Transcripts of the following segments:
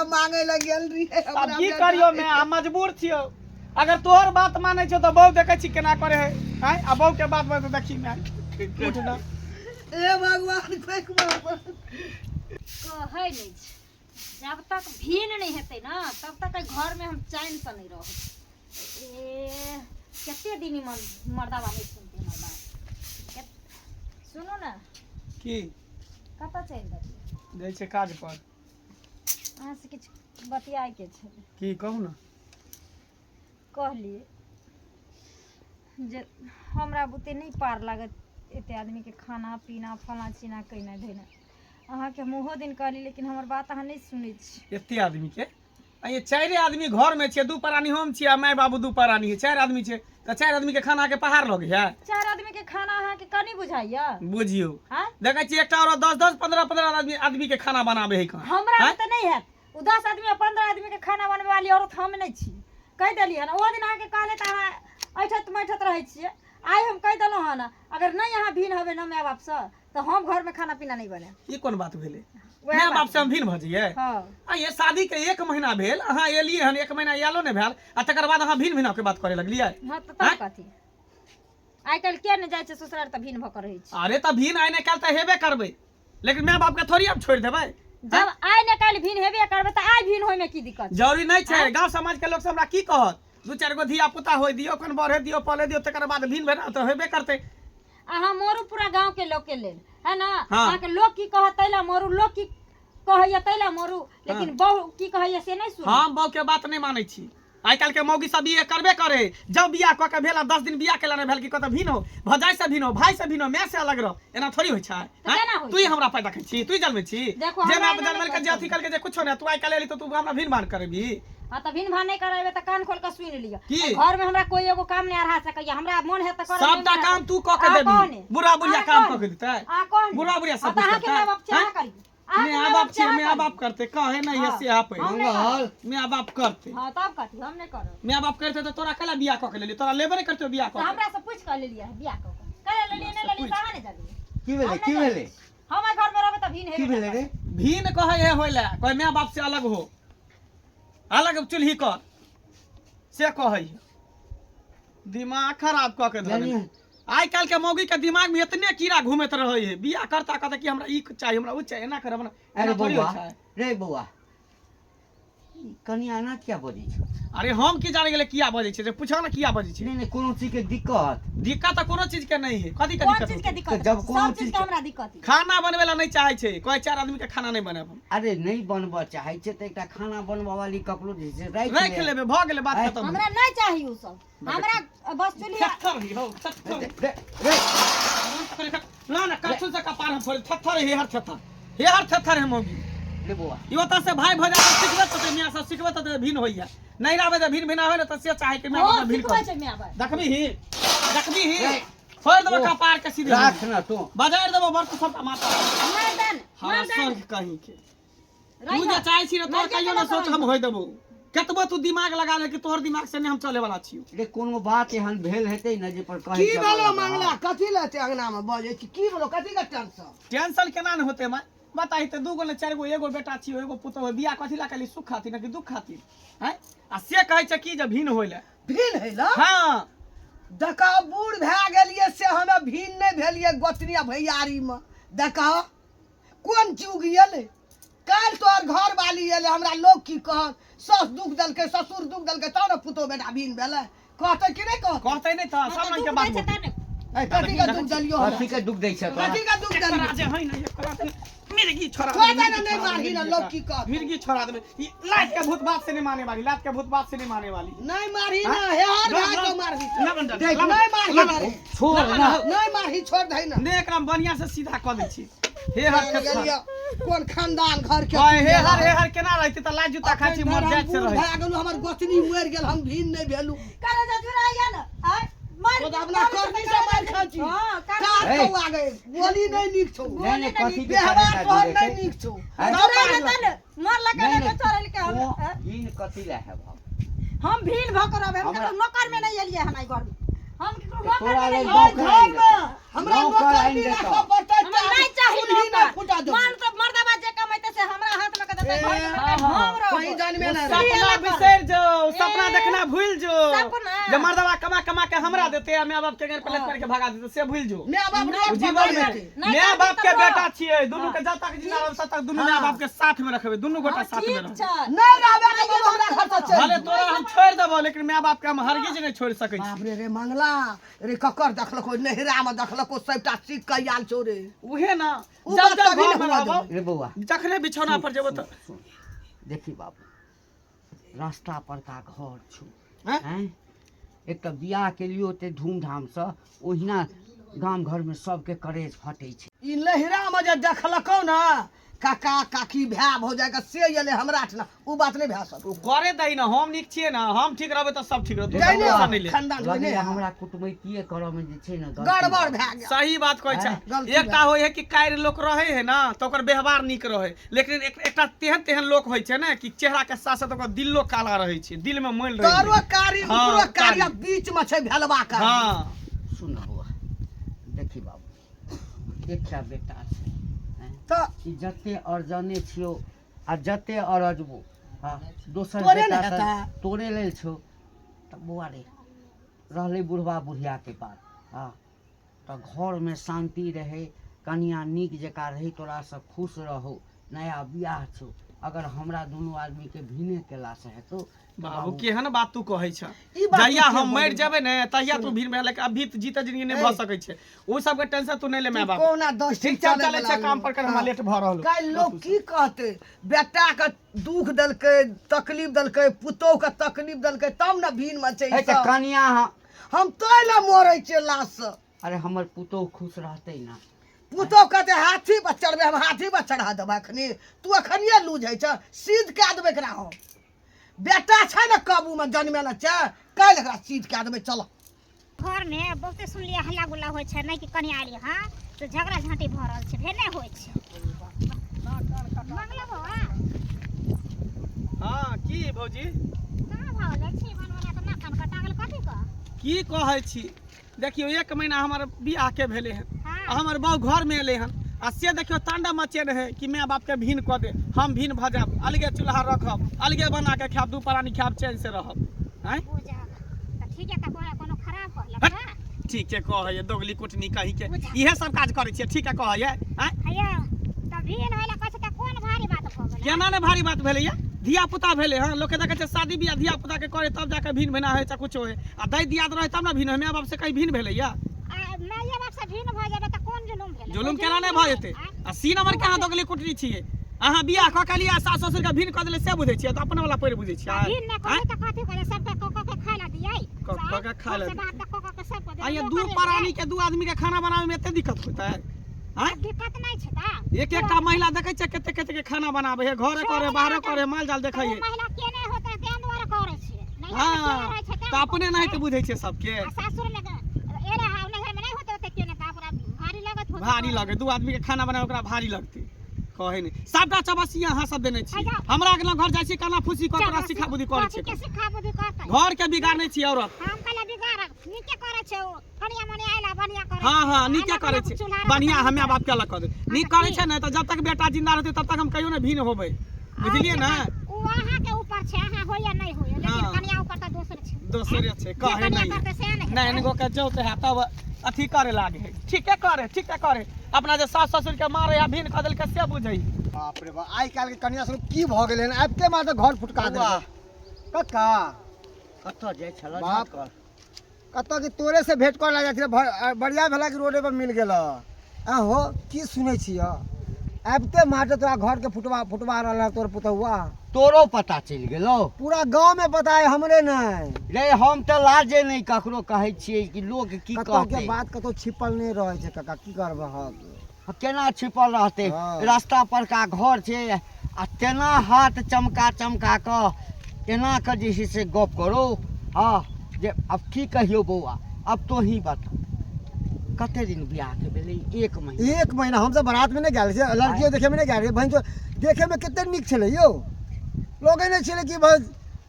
मांगे लए गेल रहियै। आब हमरा की बेटा करियो मैं, हम मजबूर छियो। अगर तोहर बात मानै छौ तऽ बहू देखै छी केना करे है आँय, आ बहू के बात मानै तऽ देखी मैं उठ ना। हे भगवान, कोइक बाप कहै नहि छै, जब तक भीन नहि हेतै ने तब तक एहि घरमे हम चैनसँ नहि रहब। ए कते दिन ई मर्दाबा नहि सुनतै हमर बात। सुनू ने। की? कतऽ चलि देलियै? जाइ छै काज पर। अहाँसँ किछु बतियाइके छै। की कहू ने। कहलियै जे हमरा बुते नहि पार लागत एते आदमीके खाना पीना फलाँ चिना केनाइ धेनाइ। अहाँके हम ओहो दिन कहली, लेकिन हमर बात अहाँ नहि सुनै छी। एते आदमीके? आ ये चारि आदमी घरमे छियै, दू प्राणी हम छियै आ माय बाबू दू प्राणी है, चारि आदमी छै तऽ चारि आदमीके खानाके पहाड़ लगै है। चारि आदमीके खाना अहाँके कनि बुझाइया? बुझियौ। आँय? देखै छियै एकटा औरत 10 10 15 15 आदमीके खाना बनाबै है कहाँ। हमरा आँय? तऽ नहि हैत ओ 10 आदमी आ 15 आदमीके खाना बनबै वाली औरत हम नहि छी। कहि देलियै हन ओहो दिन अहाँके, कहले तऽ अहाँ ऐठत मैठत रहै छियै। आइ हम कहि देलहुँ हन, अगर नहि अहाँ भिन्न हेबै ने माय बापसँ तऽ हम घरमे खाना पीना नहि बनायब। ई कोन बात भेलै? वएह माय बात। बाप से हम भिन्न भऽ जइयै? हँ। आ ये शादी के 1 महीना भेल, अहाँ एलियै हन, 1 महीना आयलो नहि भेल आ तकर बाद अहाँ भिन्न भिन्न के बात करे लगलियै। हँ तऽ तब आँय? कथी, आइ काल्हि के नहि जाइ छै ससुराल तऽ भिन्न भऽ कऽ रहै छै। अरे तऽ भिन्न आइ ने काल्हि तऽ हेबे करबै, लेकिन माय बाप के थोड़ी हम छोड़ि देबै। जब आइ ने काल्हि भिन्न हेबे करबै तऽ आइ भिन्न होइमे की दिक्कत छै? जरूरी नहि छै। गाँव समाज के लोक सब हमरा की कहत? दू चारि गो धिया पुता होइ दियौ, कन बढ़े दियौ, पले दियौ, तकर बाद भिन्न भेना तऽ हेबे करतै। अहाँ मरू पूरा गाँव के लोक के लेल है ना। हाँ। अहाँके लोक की कहत तै ला मरू, लोक की कहैया तै ला मरू, लेकिन बहु की कहैया से नहि सुनू। हम बहू के बात नहि मानै छी। आइ काल्हि के मौगी सब इहे करबे करे। जब बियाह कऽ के भेल आ 10 दिन बियाह केला नहि भेल कि कतऽ भिन्न हो, भजाइ से भिन्न हो, भाई से भिन्न हो, माय से अलग रहो, एना थोड़ी होइ छै। तऽ केना होइ तू ही छै? हमरा पैदा करै छी, तू ही जन्मै छी। देखो, जे हमरा माय एना जन्मल नहि के जे अथी कहै। करके जे कुछो नहि, तू आइ काल्हि एली तऽ तू हमरा भिन्न भान करेबी? हाँ तऽ भिन्न भान नहि करेबै तऽ कान खोल कऽ सुनि लिअ। की? एहि घर में हमरा कोई एगो काम नहि अढ़ा सकैया। हमरा मन है तऽ करब, नहि सबटा मन है काम तऽ- तू कऽ के अहाँ देबी। कहने। बुढ़ा बुढ़िया अहाँ काम कहने। कऽ के देतै? अहाँ कहने। बुढ़ा बुढ़िया सब हाँ, तऽ कुछ अहाँके करतै? माय बाप छै, अहाँ हैं? करियौ। अहाँके माय माय बाप बाप छियै, छै, माय अहाँ बाप करतै, कहे नहि है हाँ। से आप हम नहि करब। मंगल। माय बाप करतै। हाँ तब कथी, हम नहि करब। माय बाप करतै तऽ तोरा कैला बियाह कऽ के लेलियै? तोरा लेबे नहि करतै बियाह कऽ तऽ के। हमरा से पूछि कऽ लेलियै हँ बियाह कऽ के। कैला लेलियै नहि लेलियै से अहाँ नहि जानलियै। की भेलै? हम की नहि भेलै? हम एहि घर में रहबै तऽ भिन्न की हेबे भेलै रे? भिन्न कहै है होय लए, कहै माय बाप से अलग हो, अलग चूल्ही कर, से कहै है। दिमाग खराब कऽ के धऽ जानिए। देने। आइ काल्हि के मौगी के दिमाग में एतने कीड़ा घूमैत रहै है। बियाह करता कहता कि हमरा ई चाही, हमरा ओ चाही, एना करब, एना अरे थोड़ी होइ बौआ छै। रे बौआ, ई कनिया एना किया बजै छौ? अरे हम की जाने गेलै किया बजै छै, से पूछो ने किया बजै छै। नहि नहि, कोनो चीज के दिक्कत? दिक्कत तऽ कोनो चीज के नहि है। कथी के कोन दिक्कत चीज के होतै? दिक्कत? तऽ जब कोनो सब चीज चीज के के- हमरा दिक्कत यऽ। खाना बनबै लए नहि चाहै छै, कहै चारि आदमी के खाना नहि बनायब हम। अरे नहि बनबऽ चाहै छै तऽ एकटा खाना बनबऽ वाली ककरो जे छै राखि राखि ले। लेबै, भऽ गेलै बात आँय? खतम। हमरा नहि चाही ओ सब, हमरा बस चूल्हा। थेथर ही हौ, थेथर। रे रे। ना ना, करछुल से कपार हम फोड़ि, थेथर हे हर थेथर, हे हर थेथर हे मौगी। रे बौआ, ई ओतऽ से भाई भजा सब सिखबैत होतै, मियाँ सब सिखबैत होतै, भिन्न होइया नहीं रहबै तऽ भिन्न भिन्न होय ने तऽ से चाहे कि माय हो बाप भिन्न सिखबै कर। छै माय बाप। देखबी ही, देखबी ही, रे। फोड़ि देबो ओ, कपार के सीधे। राख ना तू। बजारि देबो बर्तन सबटा माथा। मर्दन हरा मर्दन स्वर्ग कहीं के। रहि तू जे जा। चाहै छी ने तोहर मर्दन कहियो ने केना सोच हम होय देबो। कतबो तू दिमाग लगा ले कि तोहर दिमाग से नहीं हम चले वाला छियो। रे कोनो बात एहन भेल हेतै ने जे पर कहै की भेलो मंगला? कथी लए एते अंगना में बजै छी? की भेलो, कथी के टेंशन? टेंशन केना ने होते माय? बताही तऽ दू गो ने चारि गो, एगो बेटा छियो, एगो पुतोह हो, बियाह कथी ला केली? सुख खातिर ने कि दुख खातिर? हैं? आ से कहै छै कि जे भिन्न होय लए। भिन्न है ला? हाँ। देखा, बूढ़ भए गेलियै से हमे भिन्न नहि भेलियै गोतनी आ भैयारी में। देखा कोन युग एलै। काल्हि तोहर घर वाली एलै, हमरा लोग की कहत? सास दुख देलकै, ससुर दुख देलकै, तब ने पुतोह बेटा भिन्न भेलै। कहतै कि नहि कहतै? कहतै नहि तऽ हाँ, सब तऽ रंग के दुख बात दै छै बोलतै। तब ने। ऐ, कथी के दुख देलियौ हमरा? कथी के दुख दै छै तोरा? कथी के दुख देलियौ? एकरा जे है ने, एकरा से मिर्गी छोड़ा छोड़ देबै, दे ने, मिर्गी नहीं छोड़ा मारही देबै, ना, लोग की कहतौ? मिर्गी छोड़ा देबै। ई लात के भूत बात से नहीं माने वाली, लात के भूत बात से नहीं माने वाली। नहीं मारही ना, हे हर भाई को मारही। देख, नहीं मारही, छोड़ ना। नहीं मारही, छोड़ दही ना। ने एकरा बढ़िया से सीधा कऽ दै छी। हे हर गेलियै, खेत कोन खानदान घर के कहे हे हर, हे हर केना रहती तऽ लात जूता खाइ छी, मर जाइत से बूढ़ रहै। भए गेलहुँ, हमर गोतनी मरि गेल, हम भीन नहि भेलहुँ। करे जे जुड़ाइया ने, आँय? मारि तो अपना करनी से मारि खाइ छी। हाँ, करनी। काज हे। कौआ गए, बोली नहि नीक छौ, नहि नहि, कथी के व्यवहार करेला तोहर जुड़े नहि छै? नीक छौ। आँय? सब जुड़ाइया मारलक। तब ने, मारलक नहि, ने, नहि। चोरल के हम, तू आँय? भिन्न कथी लए हेबह? हम भीन भऽ कऽ रहबै, हम हमरा- ककरो नौकर में नहि एलियै हन एहि घर में। हम ककरो नौकर तोरा में लेल नहि एलियै। नौकर घर आनि में देतौ। हमरा नौकर नौकर आनि भी देतौ। राखऽ पड़तै। हमरा नहि चाही चूल्ही नहि नौकर। फुटा देबौ। मर्द मर्दबा जे कमेतै से से हमरा हाथ में के देतै घर के हाँ, हाँ। हम रहब कहीं जानबे ना सपना बिसरि जो, सपना देखना भूल जो। सपना? जे मर्दवा कमा कमा के हमरा देते आ माय बाप के घर पर के भगा देते से भूल जो। माय बाप रोड पर जीवन में बैठे। माय बाप के बेटा छियै, दुनू के जब तक जिंदा रहब तब तक दुनू माय बाप के साथ में रखबै, दुनू गोटा साथ में ठीक रहबै। छै। नहीं रहबे तऽ बाबू हमरा घर से चलि भले तोरा हम छोड़ि देबौ, लेकिन माय बाप के हम हरगिज नहि छोड़ि सकै छी। बाप रे रे मंगला रे, ककर देखलको नहिरा में देखलको, सबटा सीख के आयल छौ रे। उहे ना, उ जब बात जब कभी घर नहि में हुअ रहबौ, देबै। रे बौआ, जखने बिछौना पर जेबौ तऽ सुन, देखी बाबू, रास्ता पर का घर छौ। हैं? हैं? एक तऽ बियाह के लियो ओते धूमधामसँ, ओहिना गाम घरमे सबके करेज फटै छै। ई नहिरा में जे देखलको ना काका काकी भाय भौजाई के, से एलै हमरा ठना, उ बात नहि भए सकत। ओ करे दही ना, हम नीक छियै ना, हम ठीक रहबै तऽ सब ठीक रहतै। नहि, नहि, टेंशन नहि ले। खानदान मे लगैया नहि हमरा कुटमैतिये करऽ मे जे छै ने गलती गड़बड़ भए गेल। सही बात कहै छै। गलती एकटा होइ है कि कारि लोक रहै है ना तऽ ओकर व्यवहार नीक रहै, लेकिन एकटा तेहन तेहन लोक होइ छै ने कि चेहरा के साथ साथ ओकर दिलो काला रहै छै, दिल में मैल रहै तोरो छै। कारी हाँ, उपरो कारी कारी। आ बीच में छै भेलवा कारी। हाँ। सुन बौआ, देखी बाबू, एकटा बेटा छै, हैं? तऽ ई जते अर्जने छियौ आ जते अरजबो, हाँ, दोसर तोरे ने बेटा तऽ हेतै। तोरे लेल छौ। तऽ बौआ रे, रहलै बुढ़बा बुढ़ियाके बात, हाँ, तऽ घरमे शान्ति रहै, कनिया नीक जकाँ रहै, तोरासँ खुश रहौ, नया बियाह छौ। अगर हमरा दुनू आदमीके भिने केलासँ हेतौ तऽ बाबू, केहन बात तू कहै छ? ई बात जहिया तू के हम मरि बोलली? जेबै ने तहिया तू भीड़ में, लेकिन अभी तऽ जीते जिंदगी नहि भऽ सकै छै। ओ सबके टेंशन तू नहि ले माय बाप। कोना 10 ठीक छै, चलै छै काम पर, कर हमरा लेट भऽ रहल। काल्हि लोग की कहतै? बेटा के दुख देलकै, तकलीफ देलकै, पुतोह के तकलीफ देलकै, तब ने भीन में छै ई हे तऽ सब। कनिया हम तै लए मरै छियै लाश से। अरे हमर पुतोह खुश रहतै ना। पुतोह कहतै हाथी पर चढ़बै, हम हाथी पर चढ़ा देबै अखनी। तू अखनिये लूझै छ, सीध कए देबै एकरा हम। बेटा छै ने काबू में जन्मेला छै, काल्हि एकरा सीध कए देबै। चल घर में बहुते सुनलियै हल्ला गुल्ला होइ छै, नहि कि कनिया एली हँ तऽ झगड़ा झाँटी भऽ रहल छै, फेर नहि होइ छै। मंगला बौआ। हाँ की भौजी? कहाँ भऽ गेल छी? मन बना तऽ नाक कान कटा गेल, कथी कह? की कहै छी, देखियौ 1 महीना हमर बियाह के भेलै हन हाँ। आ हमर बहू घर में एलै हन आ से देखियौ तांडव मचेने है कि माय बाप के भीन कऽ दे, हम भीन भऽ जायब, अलगे चूल्हा रखब, अलगे बना के खायब, 2 प्राणी खायब, चैन से रहब। आँय? बुझल तऽ ठीक है, तऽ कोनो खराब कहलक हट। हँ? ठीक है कहैए, दोगली कुटनी कही के बुझल। इहे सब काज करै छियै, ठीक है कहैए। आँय? हैया तऽ भीन होइला कहै छै तऽ कोन भारी बात भऽ गेलै? केना ने भारी बात भेलैया? धिया पुता भेलै हँ, लोकके देखै छै शादी बियाह धिया पुता के करे तब जाके भीन भेना होइ छै, कुछो होइ आ दै दियाद रहै तब ने भीन होइ। माय बाप से कहीं भीन भेलैया? आ माइए बाप से भीन भऽ जेबै तऽ कोन जुलुम भेलै? जुलुम कोइ केना नहि भऽ जेतै? आँय? आ सी नंबर के अहाँ दोगली कुटनी छियै, अहाँ बियाह कऽ के लिअ सास ससुर के भीन कऽ देलै से बुझै छियै, तऽ अपना वाला पैर बुझै छियै। तऽ भीन नहि करबै तऽ कथी करबै? सबके कऽ कऽ के खाय लए दियै। कऽ कऽ के खाय लए सबसे बात तऽ कऽ कऽ के सबके आ ये देबै, 2 लोक प्राणी के 2 आदमी के खाना बनाबै में एते दिक्कत होतै? आँय? दिक्कत नहि छै तऽ एक एकटा महिला देखै छियै कते कते के खाना बनाबै है, घरे करे बाहरे करे, माल जाल देखै है। महिला के नहि होतै तें दुआरे करै छै। नैहर हाँ, मे केने रहै छै तें तऽ अपने करै नहि छै। तऽ बुझै छियै सबके। आ सासुर मे एले हा नैहर मे नहि होतै ओते केने तऽ ओकरा भारी लगत होतै। भारी लगे, 2 आदमी के खाना बनाबै ओकरा भारी लगतै। कहै नहि, सबटा चबसिया अहाँ सब देने छी। अच्छा। हमरा अगला घर जाइ छी काना फूसी कऽ तोरा सिखा बुद्धि करै कथी छियै। के सिखा बुद्धि करतै? घर के बिगाड़ने छी औरत। हम कहले बिगाड़ब, नीके करै छै ओ, कनिया मनिया आइला बढ़िया करै हाँ छै। हाँ, नीके आइला करै कोनो छै, चूल्हा रखतै बढ़िया तऽ हमे बाप के अलग कऽ दे, नीक तऽ करै की? छै ने तऽ जब तक बेटा जिंदा रहतै तब तक हम कहियो ने भीन होबै, बुझलियै ने? ओ अहाँ के ऊपर छै, अहाँ होइया नहि होइया, लेकिन हाँ। कनिया ऊपर तऽ दोसर छै। दोसरे छै, जे कहै कनिया नहि करतै सएह ने हेतै। नहि गो के जौत है तब अथी करे लागे है, ठीके करे ठीके करे, अपना जे सास ससुर के मारे आ भीन कऽ देलकै से बुझै। बाप रे बाप, आइ काल्हि के कनिया सब की भऽ गेलै हन, आबिते मात्र घर फुटका देलकै। कक्का कतऽ जाइ छलऽ? बाप। झटकल कतऽ कि तोरे से भेंट करऽ लागि जाइ छलै, बढ़िया भेला कि रोडे पर मिल गेल। आहो की सुनै छियै, आबिते मात्र तोरा घर के फुटवा फुटवा रहल है तोर पुतहुआ। तोरो पता चलि गेलौ? पूरा गाँव में पता है, हमरे नहि। रे हम तऽ लाजे नहि ककरो कहै छियै कि लोक की कतौ के कहतै। बात कतौ छिपल नहि रहै छै कक्का, की करबै हम? केना छिपल रहतै? हाँ। रास्ता पर का घर छै आ तेना हाथ चमका चमका कऽ एना कऽ जे छै से गप करो। हाँ जे अब की कहियौ बौआ, अब तो ही बता कते दिन बियाह के भेलै? 1 महीना। 1 महीना। हमसब बारात में नहि गेल छियै, लड़कियो देखे में नहि गेल रहियै। बहिन चो देखे में कते नीक छलै यौ, लगै नहि छलै कि बस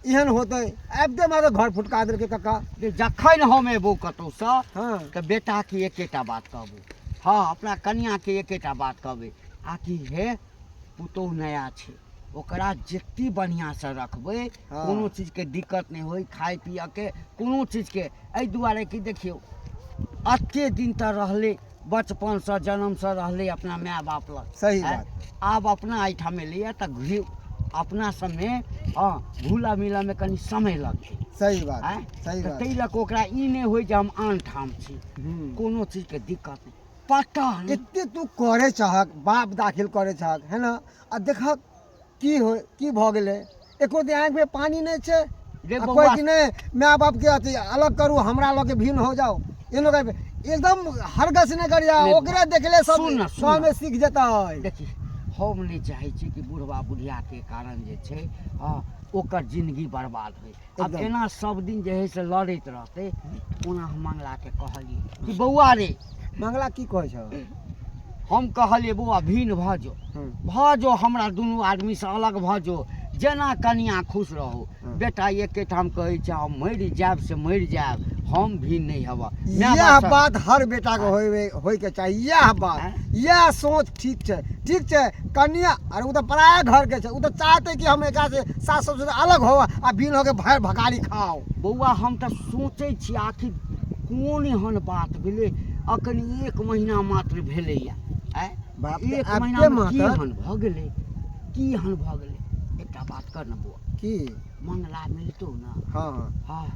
एहन होतै। आबिते मात्र घर फुटका देलकै कक्का। जे जखन हम एबौ कतौसँ हाँ। तऽ बेटाके एकेटा बात कहबौ, हाँ अपना कनियाके एकेटा बात कहबै, आ कि हे पुतोहु नया छै, ओकरा जते बढ़िआँसँ रखबै हँ। कोनो चीजके दिक्कत नहि होइ, खाय पियऽके कोनो चीजके। एहि दुआरे कि देखियौ एते दिन तऽ रहलै, बचपनसँ जन्मसँ रहलै अपना माय बाप लग। सही आँय? बात। आब अपना एहिठाम एलैए तऽ घुरि अपना सबमे हँ घुलऽ मिलऽमे कनि समय लगतै। सही बात। आँय? सही तऽ बात। ताहि लऽ कऽ ओकरा ई नहि होइ जे हम आन ठाम छी, कोनो चीजके दिक्कत नहि, पता नहि। एते तू करे चाहक, बाप दाखिल करे चाहक है ना, आ देखक की हो की भऽ गेलै, एको दिन आँखिमे पानि नहि छै। रे आ बौआ कोइ कि नहि माय बापके अथी अलग करू, हमरा लऽ के भिन्न हो जाओ, एनो कहबै एकदम हरगस नहि करिया। नहि, ओकरे देखले सब सुन ना, सुन गाँवमे ना। सीख जेतै। देखी हम नहि चाहै छी कि बुढ़वा बुढ़ियाके कारण जे छै हँ ओकर जिंदगी बर्बाद होइ। आब एकदम। एना सब दिन जे है से लड़ैत रहतै। ओना हम मंगलाके कहलियै कि बौआ रे। मंगला की कहै छौ? हम कहलियै बौआ भिन्न भऽ जो, भऽ जो, हमरा दुनू आदमीसँ अलग भऽ जो, जेना कनिया खुश रहू। बेटा एकेठाम कहै छै हम मरि जायब से मरि जायब, हम भिन्न नहि हेबऽ। माय इएह बापसँ बात हर बेटाके होय होयके चाही, इएह बात। आँय? इएह सोच ठीक छै, ठीक छै कनिया। अरे ओ तऽ पराया घरके छै, ओ तऽ चाहतै कि हम एकरा से सास ससुर से अलग हो आ बिन होके भरि भगारी खाओ। बौआ हम तऽ सोचै छी आखिर कोन एहन बात भेलै, अखन 1 महीना मात्र भेलैया। आँय? बाप रे, एक आबिते महीनामे की मात्र। एहन भऽ गेलै, की एहन भऽ गेलै? एकटा बात कर ने बौआ। की? मंगला मिलतौ ने? हँ हँ। हँ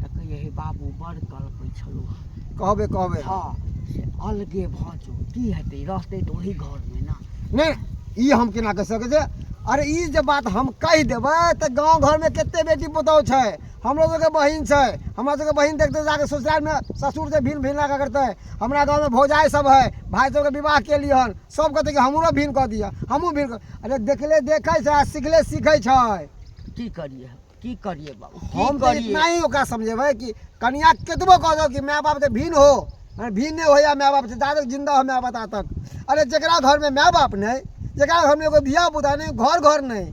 तऽ कहियै हे बाबू बड़ कलपै छलहुँ हँ। कहबै कहबै। हँ से अलगे भऽ जो, की हेतै, रहतै तऽ ओही घरमे ने। नहि ई हम केना कहि सकै छियै? अरे ई जे बात हम कहि देबै तऽ गाँव घरमे कते बेटी पुतहु छै, हमरो सबके बहिन छै, हमरा सबके बहिन देखतै जाके ससुरालमे ससुर से भिन्न भिन्न करतै। हमरा गाँवमे भौजाइ सब है, भाय सबके विवाह केलियै हन, सब कहतै कि हमरो भिन्न कऽ दिअ, हमहूँ भिन्न कऽ। अरे देखले देखै छै आ सिखले सीखै छै। की करियै, की करियै बाबू, की हम तऽ करियै? इतना ही ओकरा समझेबै कि कनिया कतबो कह दो कि माय बाप से भिन्न हो, अरे भिन्न नहि होइए माय बाप से, जा तक जिंदा हो माय बाप ता तक। अरे जकरा घरमे माय बाप नहि, जकरा घरमे एगो धिया पुता नहि, घर घर नहि।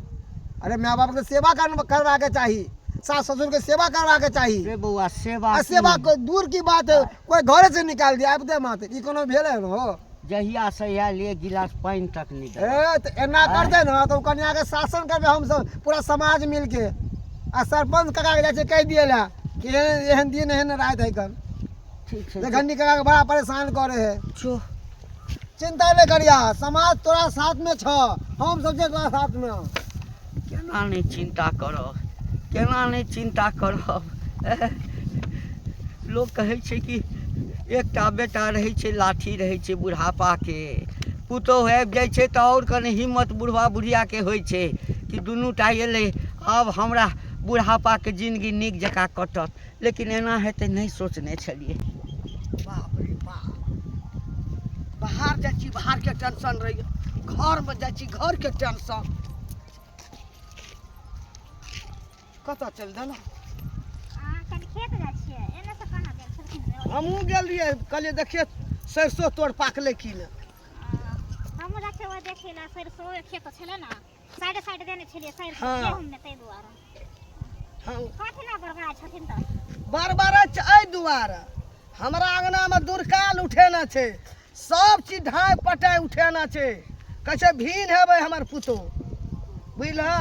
अरे माय बापके सेवा करबाके चाही, सास ससुरके सेवा करबाके चाही। रे बौआ सेवा आ की? सेवा कोई दूर की बात है, कोई घरे से निकाल दिया आबिते माते, ई कोनो भेलै हन हो? जहिया से आयल एक गिलास पानि तक नहि देलक। ए तऽ एना करतै ने तऽ ओ कनियाके शासन करबै हमसब पूरा समाज मिलके, आ सरपञ्च काकाके जाइ छै कहि दियै लए कि एहन एहन दिन एहन राति है कन। ठीक छै। घंटी काकाके बड़ा परेशान करे है। छो चिंता नहि करिया, समाज तोरा साथमे छ, हम सब छै तोरा साथमे। केना नहि चिंता करब, केना नहि चिंता करब? लोक कहै छै कि एकटा बेटा रहै छै लाठी रहै छै बुढ़ापाके, पुतोहु आबि जाइ छै तऽ आओर कनि हिम्मत बुढ़बा बुढ़ियाके होइ छै कि दुनू टा एलै, आब हमरा बुढ़ापाके जिनगी नीक जकाँ कटत। लेकिन एना हेतै नहि सोचने छलियै। बाप रे बाप, बाहर जाइ छी बाहरके टेंशन रहैए, घरमे जाइ छी घरके टेंशन। कतऽ चलि देलहुँ? अहाँ कनि खेत जाइ छियै, एने से कहाँ गेल छलखिन रे? हमहूँ गेल रहियै, कहलियै देखियै सरिसो तोड़ पाकलै कि नहि। हमहूँ जाइ छियै देखै लए, सरिसो खेत छलै ने, साइड साइड देने छलियै सरिसो हँ। गेहूँमे, ताहि दुआरे। हँ कथी लए बड़बड़ाइ छथिन तऽ? बड़बड़ै छै एहि दुआरे, हमरा अङ्गनामे दुरकाल उठेने छै, सब चीज ढाइ पटाइ उठेने छै, कहै छै भीन हेबै हमर पुतोहु, बुझलह?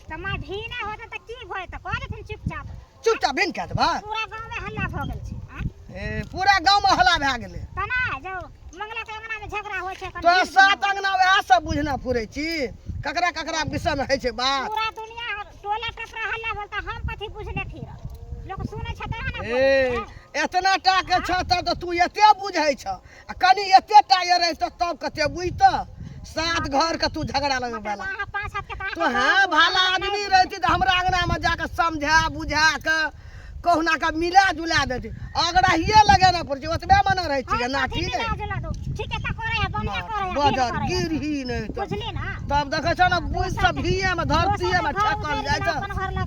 तऽ माय भीना होतै तऽ की भऽ जेतै, कऽ देथिन चुपचाप। चुपचाप भीन कए देबै? पूरा गाँवमे हल्ला भऽ गेल छै। आँय? ए, पूरा गाँवमे हल्ला भए गेलै। तना जो मंगला के अंगना में झगड़ा होइ छै, तोरा सात अंगना वएह सब बुझना फुरै छी, ककरा ककरा विषयमे होइ छै बात। पूरा दुनिया टोला टपरा हल्ला बोलता, हम कथी बुझने फिर, लोक सुनै छै तहन ने। ए एतना टा के छ तब तऽ तू एते बुझै छ, आ कनि एते टा ये रहितौ तब कते बुझतऽ? सात घर के तू झगड़ा लगबै मतलब अहाँ पाँच हाथ के तऽ तो हाँ भला आदमी रहती तऽ हमरा अंगना में जाके समझा बुझा के कहुना के मिला जुला देती। अगड़ाहिए लगेना पड़ै छै, ओतबे मने रहै छी नाठी रे। ठीक है, करे है बढ़िया करे है बजर गिरही नहि तऽ बुझली ना। तब देखै छौ ने, बुझ सब भीए में धरतीए में ठेकल जाइ छै।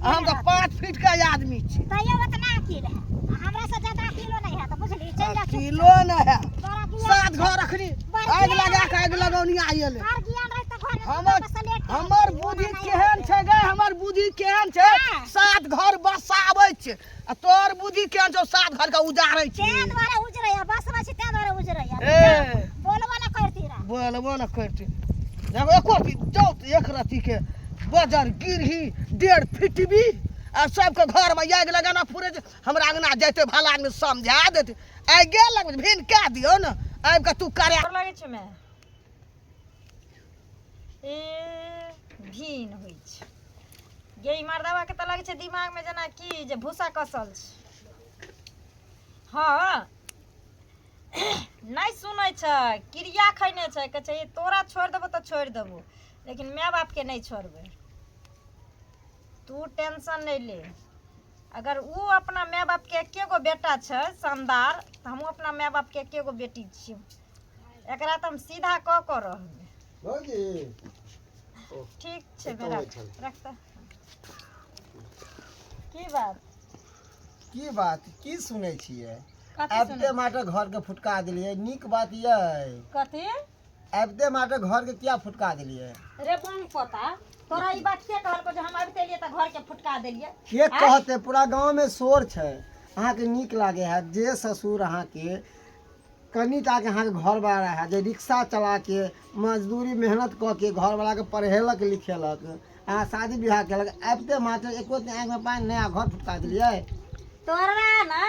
हम तऽ 5 फीट के आदमी छी। तैयो उतना अकील है, हमरा से ज्यादा अकीलो नहीं है, तऽ बुझली चलि जा। अकीलो नहि है। तोरा ज्ञान सात घर अखनी आगि लगा के आगि लगौनी आयल। हर ज्ञान रहे तऽ घर में हमर बसल एक हमर बुद्धि केहन छै गे, हमर बुद्धि केहन छै? हाँ। सात घर बसाबै छै, आ तोहर बुद्धि केहन छौ, सात घर के उजारै छै? तें दुआरे उजरैया, बसबै छी तें दुआरे उजरैया। ए बोलबो न करती रह, बोलबो न करती। देखो एको रत्ती जाउ तऽ एक रत्ती के बजर गिरही डेढ़ फिटबी आ सबके घर में आगि लगाना फुरे छै। हमरा अंगना जैते भला आदमी समझा देते आगे लगबै भिन कए दियौ ने आबि कऽ तू करे गोर लागै छै माय। ए भीन होइ छै गे ई मर्दाबाके तऽ लगै छै दिमागमे जेना कि जे भूसा कसल छै। हँ नहि सुनै छै, क्रिया खयने छै, कहै छै तोरा छोड़ि देबौ तऽ छोड़ि देबौ लेकिन माय बापके नहि छोड़बै। तू टेंशन नहि ले, अगर ओ अपना माय बापके एके गो बेटा छै शानदार, तऽ हमहूँ अपना माय बापके एके गो बेटी छियै। एकरा तऽ हम सीधा कऽ कऽ रहबै। भौजी ठीक छै एतऽ रख होइ छलै। रख तऽ। की बात? की बात की सुनै छियै? कथी आबिते सुनै? मात्र घर के फुटका देलियै, नीक बात यै? कथी? आबिते मात्र घर के किया फुटका देलियै? रे बम पोता, तोरा ई बात के कहलको जे हम आबिते एलियै तऽ घर के फुटका देलियै? के आँय? कहते, पूरा गाँव में शोर छै। अहाँके नीक लागे है जे ससुर अहाँके कनी टाके अहाँके घरवाला है जे रिक्शा चला के मजदूरी मेहनत कऽ के घरवालाके पढ़ेलक लिखेलक, अहाँ शादी बियाह केलक, आबिते मात्र एको दिन आँखिमे पानि नहि आ घर फुटका देलियै? तोरा ने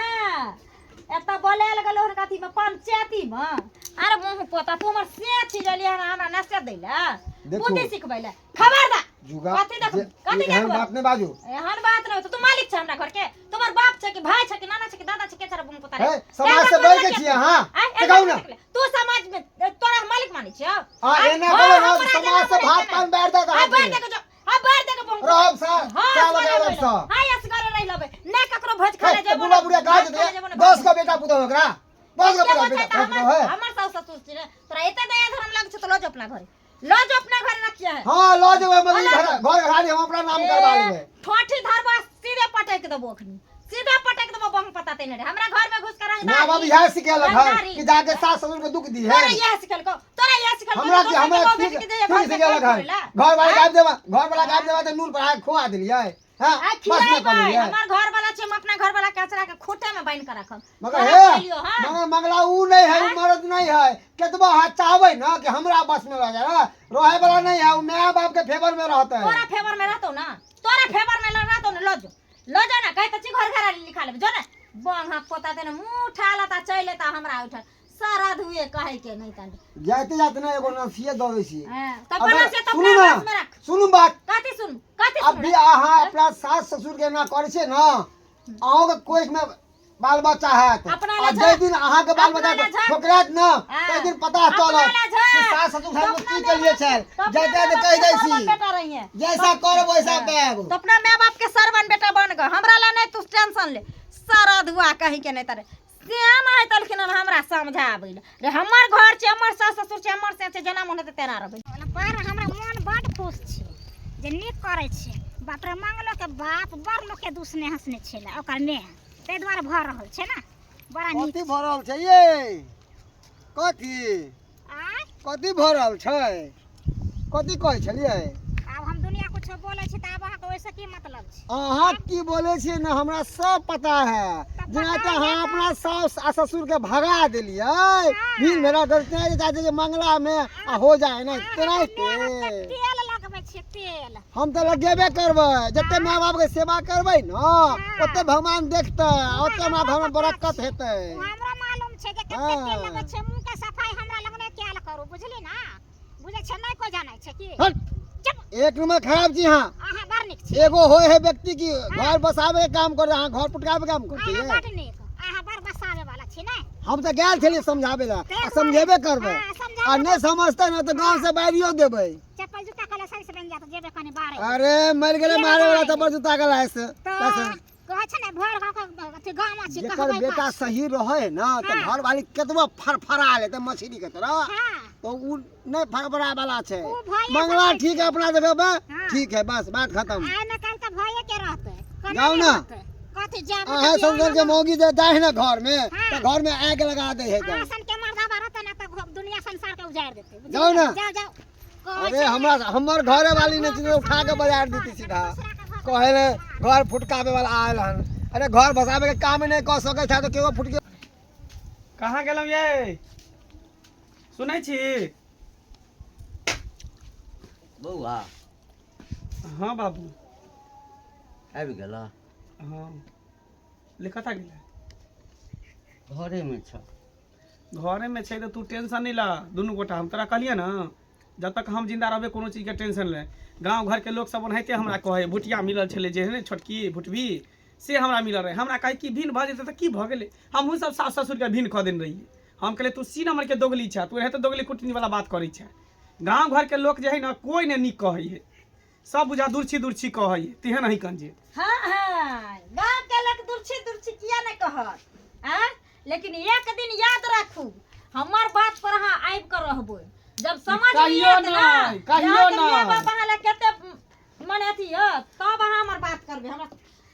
एतऽ बोलायल गेलो हन कथी में, पंचायती में। अरे मुँह पोता, तू हमर से छी जलियै हन हमरा नसे दै लए, देखू। बुद्धि सिखबै लए। खबरदार जुगा कथी देख जे- कथी एहन देखबै? बात नहि बाजू। एहन बात नहि, तू मालिक छै हमरा घर के? तुम्हार बाप छै कि भाई छै कि नाना छै कि दादा छै के छै रे बम पोता रे? हे, समाज से बढ़ के छियै अहाँ। आँय, से कहू ने। तू समाज में तोरा हम मालिक मानै छियौ? आ आँय, एना हाँ, करू ने हमरा समाज जेना से बोलै भात छै ने। पान बैठ जात आ बाहर अहाँके। देके जो, आ बाहर देके बम। रहब सा हाँ, साल असगरे रहब रहि सा। लेबै। हाँ, असगरे रहि लेबै। नहि ककरो भोज हे, खाय लए तऽ जेबो, बुढ़ा नहि बुढ़िया कहाँ भात खाय लए जेतै? जेबो, नहि 10 भात गो बेटा पुतहु ओकरा, 10 गो एके गो बेटा छै बेटा तऽ पुतहु हमर है। हमर साउस ससुर छै ने। तोरा एते दया धर्म लागै छौ तऽ लऽ जो अपना घरे, लऽ जो अपना घरे रखिए है। हाँ लऽ जेबै हम। लऽ घर जो। घर घराड़ी हम अपना नाम करवा लेबै। ठोठी धरबा सीधे पटक देबो, अखनी सीधे पटक देबो। बम पता तेने रे हमरा घर में घुस के रंगदारी माय बाप इएह सिखेलक हन रंगदारी। कि जाके सास ससुर के दुख दी है? तोरा इएह सिखेलको? तोरा इएह सिखेलको? हमरा की हमरा बेटी ठीक के जे घर ठीक में सिखेलक काम हन? करेला। घर वाला के आबि देबा, घर वाला के आबि देबा तऽ नून पर खुआ देलियै। हाँ आ बस नहि खिलाइबै कहलियै। हमर घर वाला छै, हम अपना घर वाला के अचरा के खूटे में बान्हि के रखब। मगर तोरा हे खिलियो, हाँ? मगर मंगला ऊ नहीं है, ऊ मर्द नहीं है। केतबो अहाँ चाहबै ना कि हमरा बस में रह जाए, रहे वाला नहीं है। ऊ माय बाप के फेवर में रहते है। तोरा फेवर में रहतो ना, तोरा फेवर में रहतो ना। लऽ जो, लऽ जो ना, कहै तऽ छी घर घर लिखा लेबै। जो ने बंग पोता देने मुँह उठा लेता चलि एता हमरा ओहिठाम सारा धुए कहै के नहि तन। जाते जाते ना एगो नसीहत दऽ दै छी। हाँ, तऽ अगर बना से तऽ सुनू अपना ना, बस में रख। सुनू बात। कथी सुनू? कथी अब सुनू भी रे? अहाँ अपना सास ससुर के एना करै छियै ना, अहूँके कोख में बाल बच्चा हैत अपना आ लए जाहि दिन अहाँके बाल अपना बच्चा लए झट। ठोकरात ना हाँ। ताहि दिन पता अपना चलत लए झट। कि सास ससुर तो साथ अपना की केलिए माय-बाप- छल। तो अपना जाते जाते माय-बाप कहि के दै छी सरवन बेटा रहिए। जैसा करब वैसा पायब। तो अपना माय बाप के सरवन बेटा बन गए, हमरा ला नहीं तू टेंशन ले। सारा धुआ कहीं के नहीं तारे श्याम आइ तलखिन हन हमरा समझाबै लए रे। हमर घर छै, हमर सास ससुर छै, हमर से छै, जेना मन हेतै तेना रहबै। पर हमरा मोन बड खुश छै जे नीक करै छै। बाप रे, मंगलो के बाप बड़ लोकके दूसने हंसने छलै ओकर मेह, ताहि दुआरे भऽ रहल छै ने बड़ा नीक। कथी भऽ रहल छै ये? कथी? आँय? कथी भऽ रहल छै? कथी कहै छलियै? आब हम दुनिया कुछो बोलै छी तऽ आब अहाँके ओहिसँ की मतलब छै? अहाँ की बोलै छियै ने हमरा सब पता है। तऽ जेना पता तऽ अहाँ है अपना साउस आ ससुर के भगा देलियै, भीड़ भेला तेना जे चाहै छै मंगला में आ हो जाए ने अहाँ तेनाहिते। तऽ माय बापके तेल लगबै छियै तेल। हम तऽ लगेबे करबै। जते माय बाप के सेवा करबै ने ओते भगवान देखतै आ ओते हमरा घर में बरकत हेतै। ओ हमरा मालूम छै जे कते तेल हाँ। लगबै छै। मुँह के सफाई हमरा लग नहि कयल करू, बुझली ना? बुझै छै नहि, कोइ जानै छै की? हट। चुप। एक नंबर खराब छी अहाँ। अहाँ बड़ नीक छी। एगो होय है व्यक्ति की घर बसावे के काम करे, अहाँ घर पुटकावे के काम करते। अहाँ बड़ नीक, अहाँ बड़ बसावे वाला छी ने। हम तऽ गेल छलियै समझाबे ला ताहि आ दुआरे- समझेबे करबै। हाँ, समझाबे आ नहि समझतै ने तऽ गाँव से बाहरियो देबै। चप्पल जूता कला सही से बनि जात, जेबे कनी बाहरे। अरे मरि गेलै मारे वाला चप्पल जूता के लाय से। तऽ कहै छै ने भरि गाँव के अथी गाम अछि जेकर कहबै बेटा बात। सही रहे ना तऽ हाँ। घर वाली केतबो फरफरा लेतै मछली के तरह हाँ तो उ नहीं फरफरा वाला छै। उ भइए मंगला सकै ठीक है अपना जगह पे। हाँ। ठीक है, बस बात खत्म। आइ न काल्हि तऽ भइए के रहतै, केना जाउ नहि ने। रहतै? कथी जायब? अहाँ संसद के मौगी जे जाइ ने घर में हाँ। तऽ घर में आगि लगा दै है। अहाँ सन के मर्दाबा रहतै ने तऽ दुनिया संसार के उजाड़ि देतै, बुझलियै? जाउ ने। जाउ जाउ कहै अरे छै ने, हमरा हमर घरे वाली ने छै, उठा के बाजार देती सीधा। कहे ले घर फुटकावे वाला आयल हन। अरे घर बसावे के काम नहीं कर सकै छै तऽ केओ फुटके। कहाँ गेलहुँ ये? सुनै छी? बौआ। हाँ बाबू। आबि गेला? हाँ, ले कतऽ गेलै? घरेमे छ। घरेमे छै तऽ तू टेंशन नहि ला। दुनू गोटा हम तोरा कहलियै ने, जब तक हम जिंदा रहबै कोनो चीजके टेंशन नहि। गाँव घरके लोक सब ओनाहिते हमरा कहै, भुटिया मिलल छलै जे ने छोटकी भुटबी से हमरा मिलल रहै, हमरा कहै कि भिन्न भऽ जेतै तऽ की भऽ गेलै। हमहूँ सब सास ससुरके भिन्न कऽ देने रहियै। हम कहलियै तू सी नम्बरके दोगली छह, तू एनाहिते दोगली कुटनी वाला बात करै छह। गाँव घरके लोक जे है ने कोइ नहि नीक कहै है, सब बुझा दुर्छी दुर्छी कहै है, तेहन है कंजे। हाँ हाँ, गाँव के लोग दुर्छी दुर्छी किया नहीं कहत आँ? लेकिन एक दिन याद राखू, हमर बात पर अहाँ आबि कऽ रहबै जब समझ में कहियो आयत ना नहि, कहियो जे अहाँके माय नहि। बाप अहाँ लए कते मने अथी यऽ, तब अहाँ हमर बात करबै। हमरा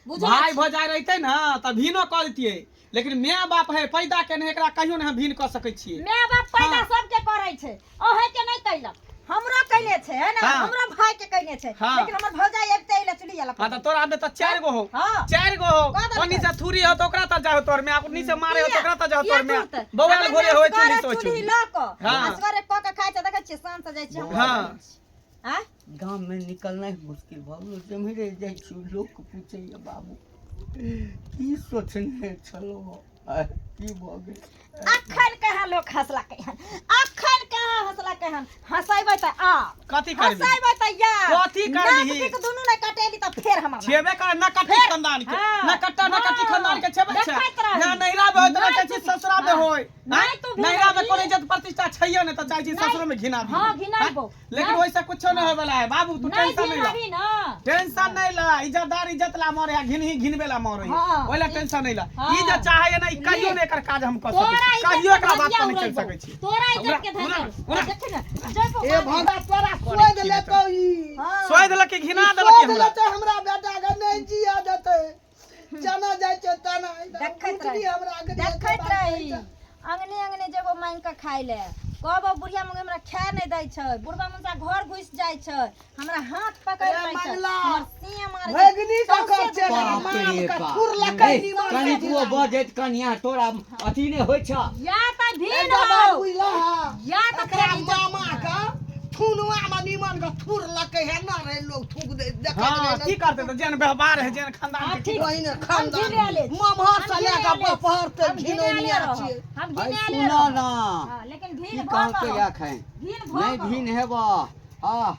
बुझल भाई अछि। भौजाई रहते ना तऽ भीनो कऽ देतियै, लेकिन माय बाप है पैदा केने, एकरा कहियो नहि हम भीन कऽ सकै छियै। माय बाप पैदा हाँ। सबके करै छै, अहें के नहि कैलक, हमरो कैने छै, है ना? हाँ। हमरो भाई के कैने छै। हाँ। लेकिन हमर भौजाई अबिते अइले चुल्ही वाला। हाँ, तऽ तोरा में तऽ चारि गो हो। हाँ। चारि गो हो। कऽ देलकै। ओनी से थूरी हो तऽ ओकरा तऽ जाहो तोर में, ओनी से मारे हो तऽ ओकरा तऽ जाहो किया तोर में। तुरतै? बौआल हमर घोरे होय असगरे चुल्ही से चुल्ही चुल्ही। लऽ कऽ हाँ। असगरे कऽ के खाइ छै, देखै छियै शाम से जाइ छियै हम। हाँ। आँय? गाममे निकलनाइ मुश्किल भऽ गेल। जेम्हरे जाइ छी लोक पूछैए, बाबू की सोचने छलहुँ, आइ की भऽ गेल? अखन कहाँ लोक हँसलकै हन? अखन कहाँ हँसलकै हन? हँसेबै तऽ आ कथी करबी? हँसेबै तऽ यार कथी करबिही? नाक पीक दुनू नहि कटेली तऽ फेर हमर नाक। छेबे कर न कट्टी खानदान के। हाँ। न कट्टा न कट्टी हाँ। खानदान के छेबे छै। देखैत रही। ना नैहरा में होय तऽ नहि चाहै छी तू- ससुरा में हाँ। होय। नहि तू नैहरा में भिनबही। कोनो इज्जत प्रतिष्ठा छैये नहि तऽ चाहै छी नहि। ससुरो में घिना हाँ, घिनाबो। लेकिन नहि। ओहिसँ कुछो नहि होय वाला है बाबू, तू नहि टेंशन नहीं ला। भिनबही ना। टेंशन नहीं ला, इज्जतदार इज्जत ला मरे है, घिनही घिनबे ला मरे है। हाँ। ओहि ला टेंशन नहीं ला। हाँ। ई जे चाहे है ना, ई कहियो नहीं एकर काज हम कऽ सकै तोरा छी, इज्जत कहियो के एकरा बात धजिया पर नहीं चलि उड़ैबो। सकै छी। तोरा इज्जत के उड़ा, धजिया उड़ा। देखी ना, जयबो ए बाबू। भगा, तोरा सोध लेतौ ई। हाँ। सोहि देलक कि घिना देलक सोध हमरा। लेतै हमरा बेटा के, नहि जिया देतै। चना जाइ छै तना देखैत रही। हमरा के देखैत रही, अंगने अंगने जेबो मांगि कऽ खाय ले, कहबो बुढ़िया मौगी हमरा खाय नहि दै छै, बुढ़बा मुनसा घर घुसि जाइ छै, हमरा हाथ पकड़ि रे लै छै, मंगला, हमर सिंह मारै छै, भगनी सौंसे ककर छै दुकान। बाप रे माम के बाप। थुर लकै ए, निमन कनिकबो बजैत कनिया तोरा अथी नहि होइ छ। या तऽ भिन एकटा बात हौ बुझलह? या तऽ एकरा फेर इज्जत- मामा के थुनवा में निमन के थुर लकै है ना रे, लोग थूक दे देखैत हाँ, रहे की करतै तऽ जेहन व्यवहार है जेहन खानदान हाँ, के। ठीक। ओहिने हम खानदान घिनाएले छी। ममहर हम से लए कऽ घिनाएले छी। बपहर तक हम घिनाएले घिनौनिया रहब। छियै। हम आइ घिनाएले सुनऽ रहब। ना। हाँ, लेकिन की भीन भऽ कहलकै कऽ एखन? भीन भऽ नहि कऽ भिन हेबह, आ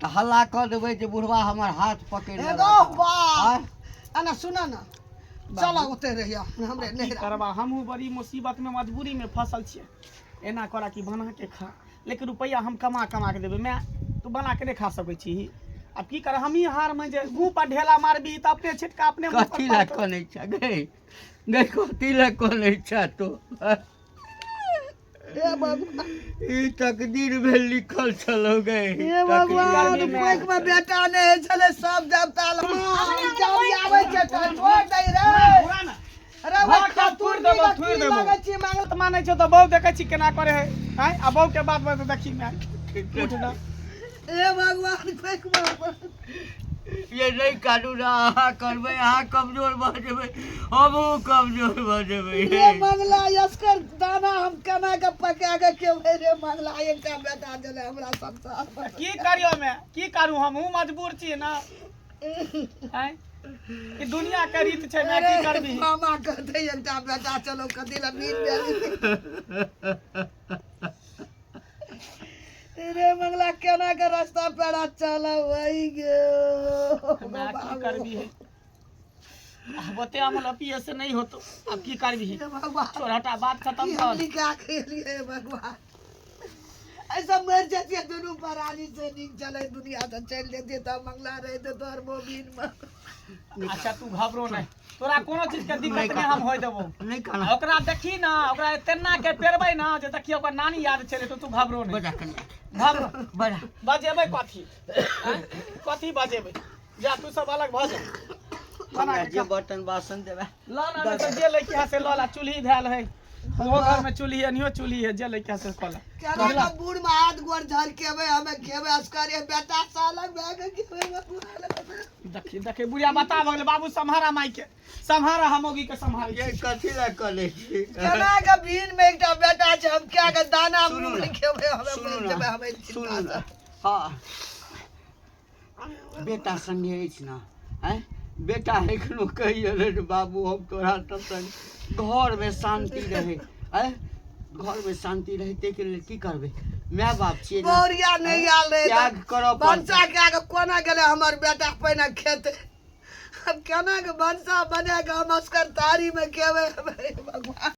तऽ हल्ला कऽ देबै जे बुढ़वा हमर हाथ पकड़ि एगो लेलक। बाप आँय? एना सुन ना, चल ओते रहिया हमरे की नहिरा। करबा, हमहूँ बड़ी मुसीबत में मजबूरी में फसल छियै। एना करा कि बना के खा, लेकिन रुपैआ हम कमा कमा के देबै। माय, तू बना के नहि खा सकै छी। आब की कर, हमही हार में जे मुँह पर ढेला मारबी तऽ अपने छिटका अपने मुँह पर कथी लए पड़तौ। कनै छ गै? गै कथी लए कनै छ तू? हे भगवान, ई तकदीर भेल लिखल छलौ गै। हे भगवान, तकदीर। कोइक में बेटा नहि होइ छलै सब देवता जब आबै छै तऽ छोड़ दै रे। घुरा ना। अरे भाग वो के खातूर थुरि देबो, थुरि की देबो। लगै छी मांगल। तऽ मानै छौ तऽ बहु देखै छी केना करे है। आँय, आ बहु के बात में तऽ देखी माय, उठ ना। हे भगवान, कोइक में ये नहि कानू ना, अहाँ करबै, अहाँ कमजोर भऽ जेबै, हमहूँ कमजोर भऽ जेबै। रे मंगला, यसकर दाना हम केना के पका के खेबै रे मंगला? एकटा बेटा छलै हमरा संसार मे। की करियो मैं, की करू, हमहूँ मजबूर छी ना। आँय, ई दुनिया के रीत छै मैं, की करबी? मामा कहते एकटा बेटा चलो, कथी ला नींद भेली रे मंगला? केना के रास्ता पेड़ा चलबै गे? मैं की करबी है, अब ओते अमल अपिए से नहीं होतो, अब की करबी? हे भगवान, छोड़, हटा, बात खत्म की हम कर। लिखा के एलियै? हे भगवान, ऐसा मरि जतियै दुनू प्राणी से नीक चले दुनिया से चलि जतियै तऽ मंगला रहितै तोहर मोबिन मे। अच्छा, तू घबरो नहीं, तोरा कोनो चीज के दिक्कत नहीं हम होय देबो। नहि कानू। आ ओकरा देखी ना, ओकरा तेना के पेरबै ना जे देखियो ओकर नानी याद चले तो। तू घबरो नहीं। बजा कनिया। घबरो। बजा। बजेबै कथी? आँय? कथी बजेबै? जा, तू सब अलग भऽ जा, बना हमरा के जे खा। बर्तन बासन देबै। ल ना, नहि तऽ जे लैके है से लऽ ला। चूल्ही धयल है, ओहो घर में चूल्ही है, एनियो चूल्ही है, जे लैके है से कऽ ला। केना के बूढ़ में हाथ गोर झरकेबै, हमे खेबै असकरे बेटा सालक भए के खेबै भगवान? देखी देखी, बुढ़िया बता भऽ गेलै। बाबू, सम्हारा माई के, सम्हारा, हम मौगी के सम्हारै ये छी। कथी लए कनै छी? केना के भीन में एकटा बेटा छै, हम क्या के दाना सुनू मुँह ना, में खेबै? हमे सुनू मरि ना, जेबै, हमे सुनू चिंता ना। से। हाँ। बेटा संगे अछि ने आँय बेटा एखनो कहिए रे बाबू हम तोरा सब संग घरमे शान्ति रहै आँय घरमे शान्ति रहै ताहिके लेल की करबै माय बाप छियै ने बौरिया नहि आयल रहे त्याग करऽ पड़तै। भनसा कए कऽ कोना गेलै हमर बेटा पहिने खेत आब केना के भनसा बना कऽ हम असगर थारीमे खेबै हे भगवान।